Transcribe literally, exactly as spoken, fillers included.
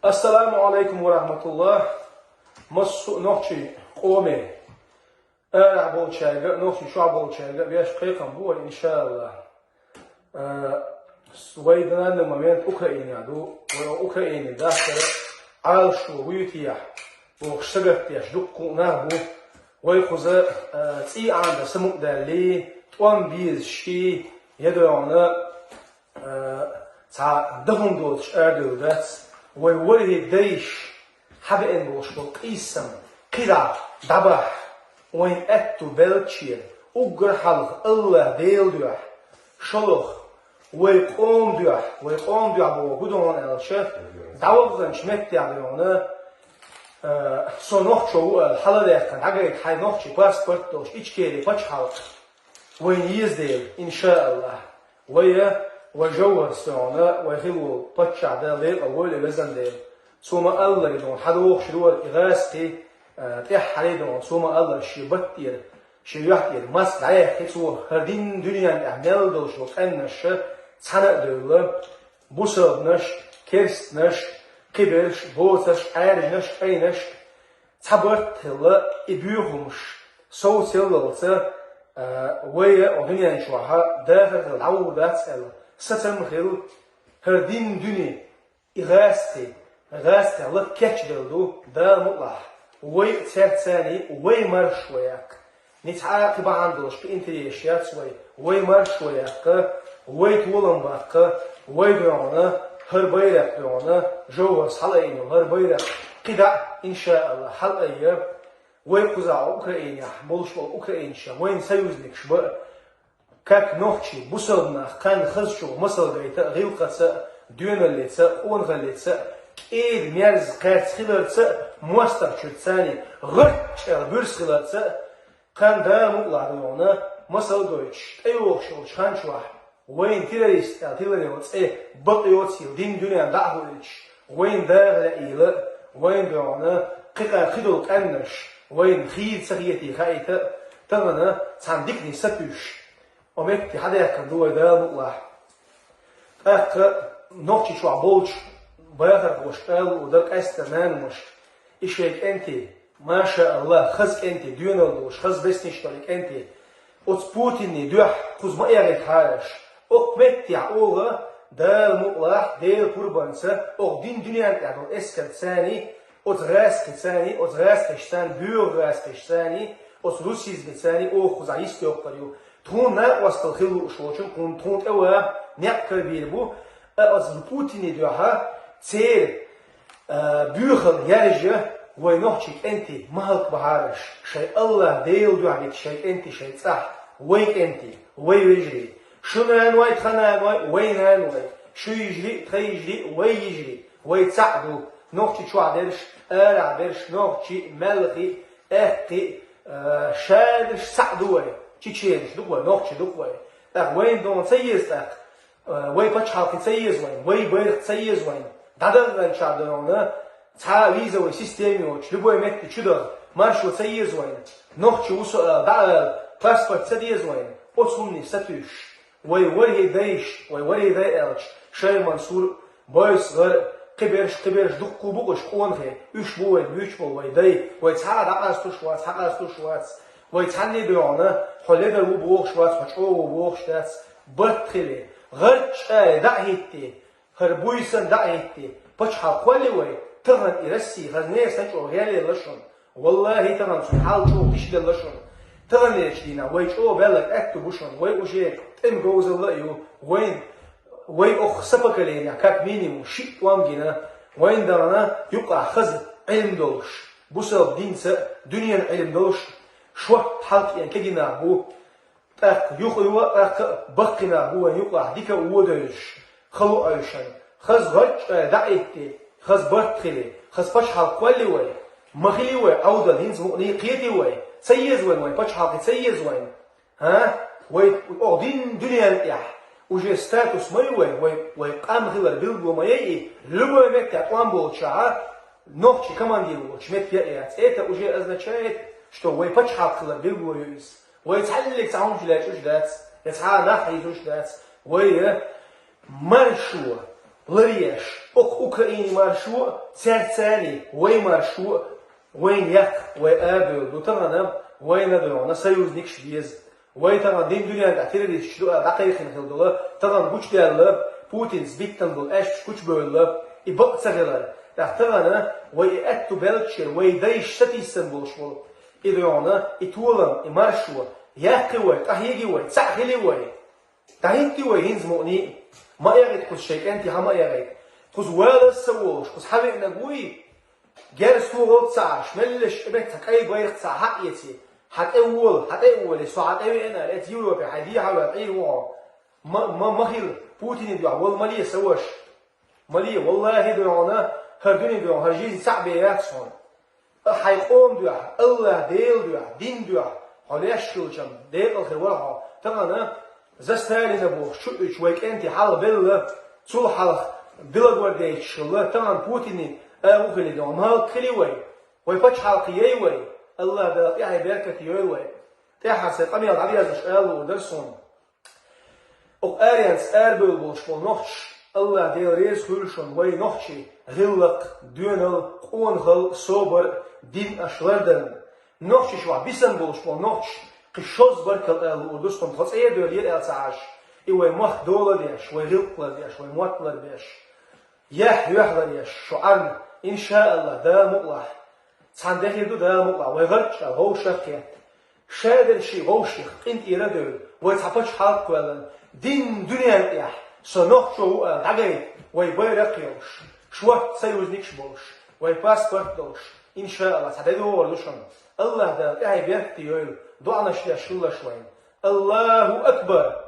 Ассаламу алайкум ва рахматуллах. Массо а нохчий къоме, ара болчаьрга, нохчий чохь болчаьрга веш кхайкхам бу вай, иншааллах. Э, вай данный момент Украине ду, вай Украине дахкара Ӏалашо вуй тиях, бохуш сагатдеш дуккха нах бу. Вай кхуза, э, цӀий Ӏанда самукъадаьлли, тӀом безаш ший, я догӀана, э, цхьа дахун доцуш арадевлла дац, вай ворхӀе дайша хьабеана болуш болу къийсам, кхидӀа дӀабахьа, вайн аьтту беллачера, уггар хьалха Аллах Дела дуьхьа, шолгӀа, вай къоман дуьхьа, вай къоман дуьхьа боху хӀун ду хьуна аьлча, дӀаваханчу меттехь ду хьуна, э, со нохчо ву аьлла, хьала а даьккхина, дӀагайта хьайн нохчийн паспорт долуш Ичкери пачхьалкх. Вайна еза дела, иншааллах, вай а, вай Жовхар сона, вай хилла волу паччахь Дала декъал войла везан дела. Цо ма-аллара дона, хьадохуш дора и гӀазкхи, а, тӀаьххьара дона, цо ма-аллара шен баттера, шен юьхь тӀера мас дӀаяьккхи цо, хӀара дин дуьненна тӀехь мел долуш бу къаьмнаш цхьаьна а девлла, бусалбанаш, керстанаш, кхиберш, боцарш, Ӏаьржинаш, кӀайнаш, цхьа барт хилла и боьхамаш совцаяллалца, а, вай а дуьнен чохь дахар хилла дӀавур дац аьлла, сацам хилла, хӀара дин дуьне, и гӀазкхи, гӀазкхи лакха кечбелла ду, Дала мукъалахь, вай а цаьрца цхьаьна, вай маршо яккха. Ницкъ а кхин бахьана долуш кхин интересаш яц вай, вай маршо яккха, вай толам баккха, вай доьгӀна, хӀара байракх доьгӀна, Жовхарс хьалаайна хӀара байракх, кхидӀа, иншааллах, хьалаайя, вай кхузахь Украинехь болуш болу украинча, вайн союзникаш бан а, как нохчий, бусалба нах кханна хазачух масал гайта а, гӀиллакхаца а, доьналлица а, къонахаллица а, кӀеда-мерза кхаьрца хиларца а, мостагӀчуьра царний гӀарчӀ аьлла буьрса хиларца а, кханна Дала мукъалахь ду хьуна, масал гойтуш, тӀейогӀуш йолчу хан чохь, вайна террорист аьлла тиллина йолу цӀе бакъ йоцийла, дин дуьненна дӀа а хуьлуьйтуш, вайна даха лаийла, вайна ду хьуна, кхин къа-, кхидолу къаьмнаш, вайна хийла ца хетий хаийта а, тахана цхьана дикане сатуьйсуш, Ометтехь хьадаьккхина ду вай Дала мукъалахь. ТӀаккха нохчи чохь болчу бахархоша ала луур дара къаьсттина нанамаш, и шайн кӀентий, маша Аллах, хаза кӀентий, доьналла долуш, хаза бесниш долу и кӀентий, оцу Путинний дуьхьа кхуза ма эгӀийтахьара аш, окху меттехь оха, Дала мукъалахь, Делан пурбанца, окху дин дуьненна тӀехь долу эскарца царний, оцу гӀазкхи царний, оцу гӀазкхиш царний, боьха гӀазкхиш царний, оцу русизми царний оха кхузахь йист йоккхур ю. Тхуна накъосталла хила лууш волчун, тхуна, тхуна тӀе ван некъ карабийр бу, а оцу Путинний дуьхьа церан, а, боьхалла яржа, вай нохчий кӀентий ма хӀаллакбахьара аш, шайн Аллах Делан дуьхьа битта шайн кӀентий шайн цӀахь, вай кӀентий, вай вежарий. Шу наной, тхан наной, вай наной, шу йижарий, тхан йижарий, вай йижарий, вай цхьаъ ду, нохчи чохь дерш, арахь берш, нохчи, маьлхи, аьккхи, а, шадерш цхьаъ ду вай, чеченаш ду-кх вай, нохчи ду-кх вай. ТӀаккха вайна дона ца еза тӀаккха, а, вай пачхьалкхе ца еза вайна, вай байракх ца еза вайна, дӀадаханчохь дона, цхьа а визовой система йоцуш, любой метте чу даха, маршо ца еза вайна, нохчи ву со ала, дӀа ала, паспорт ца деза вайна, оцу хӀумане сатуьйсуш. Вай ворхӀе дайша, вай ворхӀе дай аьлча, Шайх Мансур, Бойсгара, кхиберш, кхиберш дуккха бу уьш къонахий, уьш бу вайна буьйцуш болу вай дай, вай цхьа а дӀакъастуш вац, хьакъастуш вац, вай цхьанне а доьгӀна, хьо ледар ву бохуш вац, хьо чӀогӀа ву бохуш дац, барт хили, гӀарчӀ али дӀа а хӀитти, хӀара буьйсан дӀа а хӀитти, пачхьалкх кхолли вай, тахана и Россия хазне а сан чӀогӀа гӀелъелла шуна. Валлахи, тахана цуьнан хьал чӀогӀа гичделла шуна. Таханлерчу дийнахь вай чӀогӀа баьлларг аьтту бу шуна, вай уже тӀеман говзалла а ю, вайн, вай окху сан поколениехь, как минимум, шиъ тӀом гина, вайна дахана юкъахь хаза Ӏилма долуш, бусалба динца а, дуьненан Ӏилма долуш, шортта хьалкхиъна кегий нах бу. ТӀаккха юха а, тӀаккха а баккхий нах бу вайн юкъахь, дика а вон девзаш, хало а Ӏуьйшина, хаза гӀарчӀ а дӀа а хӀитти, хаза барт хили, хаза пачхьалкх кхолли вай, ма хили вай Ӏовдал, хӀинца мукъане а кхетий вай, ца еза вайна вайн пачхьалкх, ца еза вайна. ХӀа? Вай оха дин дуьненна тӀехь уже статус ма ю вай, вай, вай къам хилар билгало ма яй и, любой меттехь тӀом болчохь, нохчи командир волчу метте а яц. Это уже означает, что вай пачхьалкх хилар билгало ю иза. Вай цхьаьллиг цхьа хӀумаш лечкъуш дац, я цхьа а нах хьийзош дац. Вай, э, маршо, ларъеш, оха Украине маршо, цаьрца цхьана вай маршо, вайна яккха, вай арабевлла ду тахана, вайна а догӀана союзникаш беза. Вай тахана дин дуьнен тӀа террористаш ду аьлла дӀакхайкхина хила долу, тахана гучудаьлла, Путинца биттина болу аьшпаш гучубевлла, и бакъ ца хилар. ТӀаккха тахана вай и аьтту беллачуьра вай дайша сатийсина болуш болу. И догӀана, и толам, и маршо, яккхий вай, къахьеги вай, цхьаъ хили вай. ДӀахӀитти вай хӀинца мукъане а, ма эгӀийта кхуза шайн кӀентий хьан ма эгӀийта. Кхуза валаза ца волуш, кхуза хьан веанарг вуй? Герз тухалц ца Ӏаш, меллаша тӀе метта кӀай байракх ца хьаэций, хьан тӀе вола, хьан тӀе а волий, со хьан тӀе веана, эца Европе хьайн дехьа ваьлла Ӏийр ву хьо. Ма, ма, ма хила, Путине дуьхьа, вала ма ле, сан ваша. Ма ле, валлахӀи, догӀана, хӀара дуьне догӀана, хӀара жизнь цхьаъ бен яц хьуна. Хьайн къоман дуьхьа, АллахӀ Делан дуьхьа, дин дуьхьа, хьо леш хилчам, декъала хир вара хьо. Тахана за Сталина бохуш чу а уьдуш вай кӀентий хьалха белла, цул хьалха белогвардейцаш хилла, тахана Путине агӀо хили догӀу, малх хили вай, вай пачхьалкх яй вай, АллахӀ Дала тӀаьхье беркате йойла вай. ТӀаьхьа сайн къамел дӀадерзош ала луур дара суна. Оха аренца арабевлла болуш болу нохчаш, АллахӀ Дела реза хуьлда шуна, вай нохчий, гӀиллакх, доьналла, къонахалла, собар, дин аша лардарна. Нохчашна бисина болуш болу нохчаш, кхин шозза баркалла ала луур ду суна, тхо цӀера девлла аьлла ца Ӏаш. И вай мохк дола деш, вай гӀиллакх лар деш, вай мотт лар беш. Яхь-юьхь лар еш, шу Ӏарна, иншааллахӀ, Дала мукъалахь. Цхьана де хир ду Дала мукъалахь, вай гӀарчӀ а вовшах а кхетта. Шадерг шен вовшех къинтӀера а девлла, вай цхьа пачхьалкх кхоьллина, дин дуьнен тӀехь со нохчо ву ала дӀагайта, вай байракх а йолуш, шортта союзникаш а болуш, вай паспорт а долуш, иншааллахӀ, цхьа де догӀур ду шуна. АллахӀ Дала тӀаьхье беркате йойла, доӀанаш деш хилалаш вайна. АллахӀу акбар!